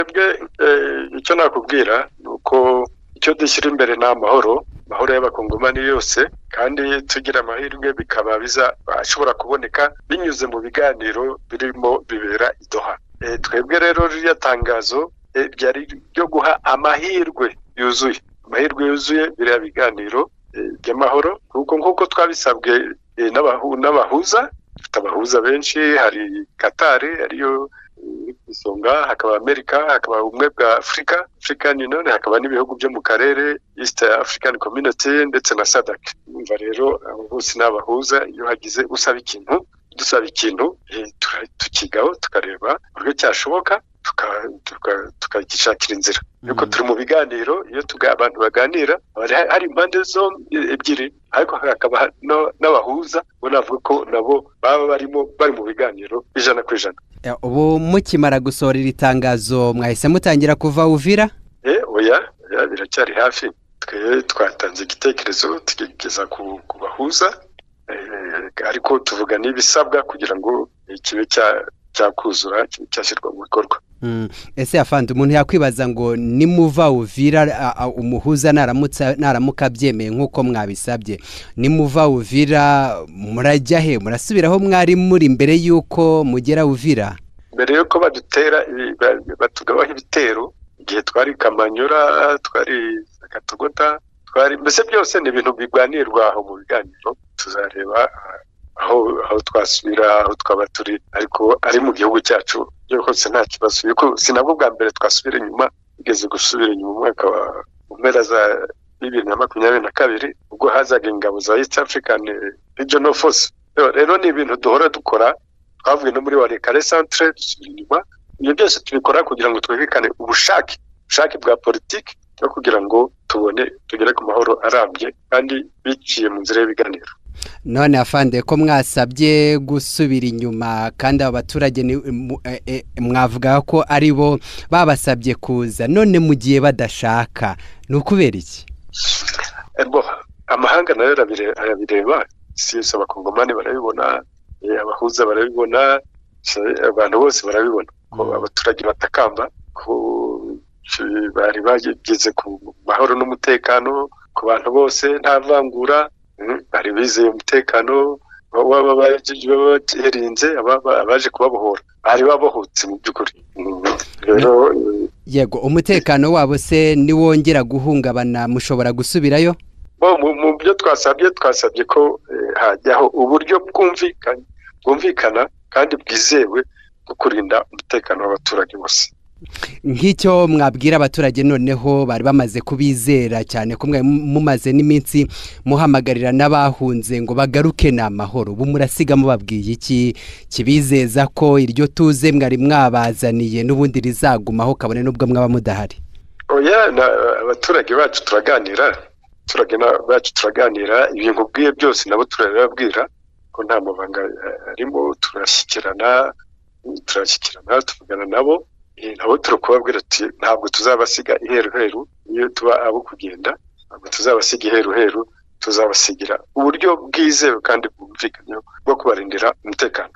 Twebwe icyo nakubwira ni uko icyo dushyira imbere ni amahoro, amahoro y'abakongomani yose, kandi tugira amahirwe bikaba biza ashobora kuboneka binyuze mu biganiro birimo bibera i Doha. Twebwe rero ririya tangazo ryari ryo guha amahirwe yuzuye, amahirwe yuzuye biriya biganiro by'amahoro, kuko nk'uko twabisabwe n'abahuza, dufite abahuza benshi, hari Qatar ariyo iri ku isonga, hakaba Amerika, hakaba Ubumwe bwa Afurika, African Union, hakaba n'ibihugu byo mu karere, East African Community ndetse na SADC. Umva rero abo bose ni abahuza, iyo hagize usaba ikintu, dusaba ikintu, tukigaho tukareba uburyo cyashoboka, tukagishakira inzira. Yuko turi mu biganiro, iyo abantu baganira hari impande zombi ebyiri, ariko hakaba n'abahuza, bo navuga ko nabo baba barimo bari mu biganiro 100%. Ubu mukimara gusohora iri tangazo mwahise mutangira kuva Uvira? Oya, oya, biracyari hafi. Twe twatanze igitekerezo tugeza ku bahuza, ariko tuvuga n'ibisabwa kugira ngo kibe cyakuzura, cyashyirwa mu bikorwa. Ese afande, umuntu yakwibaza ngo nimuva Uvira, umuhuza naramuka abyemeye nk'uko mwabisabye, nimuva Uvira murajya he? Murasubiraho mwari muri mbere y'uko mugera Uvira? Mbere y'uko badutera, batugabaho ibitero, igihe twari Kamanyura, twari Katogota, twari mbese byose ni ibintu biganirwa aho mu biganiro, tuzareba aho twasubira, aho twaba turi, ariko ari mu gihugu cyacu hose nta kibazo. Yuko sinabwo bwa mbere twasubira inyuma, tugeze gusubira inyuma mu mwaka wa mpera za 2022, ubwo hazaga ingabo za East African Regional Force. Rero ni ibintu duhora dukora, twavuye no muri Walikale Centre dusubira inyuma. Ibyo byose tubikora kugira ngo twerekane ubushake bwa politiki no kugira ngo tubone tugere ku mahoro arambye kandi biciye mu nzira y'ibiganiro. None afande, ko mwasabye gusubira inyuma kandi aba baturage mwavuga ko ari bo babasabye kuza, none mu gihe badashaka ni ukubera iki? Amahanga nayo arabireba, si yose, abakongomani barabibona, abahuza barabibona, abantu bose barabibona ko abaturage batakamba, ko bari bageze ku mahoro n'umutekano ku bantu bose, nta vangura, bari bizeye umutekano, baba barinze abaje kubabohora, bari babohotse mu by'ukuri. Rero yego, umutekano wabo se niwongera guhungabana mushobora gusubirayo? Mu byo twasabye ko hajyaho uburyo bwumvikana kandi bwizewe bwo kurinda umutekano w'abaturage bose. Nk'icyo mwabwira abaturage noneho bari bamaze kubizera cyane, ko mumaze n'iminsi muhamagarira n'abahunze ngo bagaruke ni amahoro, ubu murasiga mubabwiye iki kibizeza ko iryo tuze mwari mwabazaniye n'ubundi rizagumaho kabone n'ubwo mwaba mudahari? Oya, abaturage bacu turaganira, ibintu nkubwiye byose nabo turababwira ko nta mabanga arimo, turashyikirana tuvugana nabo. Nabo turakubabwira ati ntabwo tuzabasiga iheruheru, iyo tuba abo kugenda ntabwo tuzabasiga iheruheru, tuzabasigira uburyo bwizewe kandi bwumvikanye bwo kubarindira umutekano.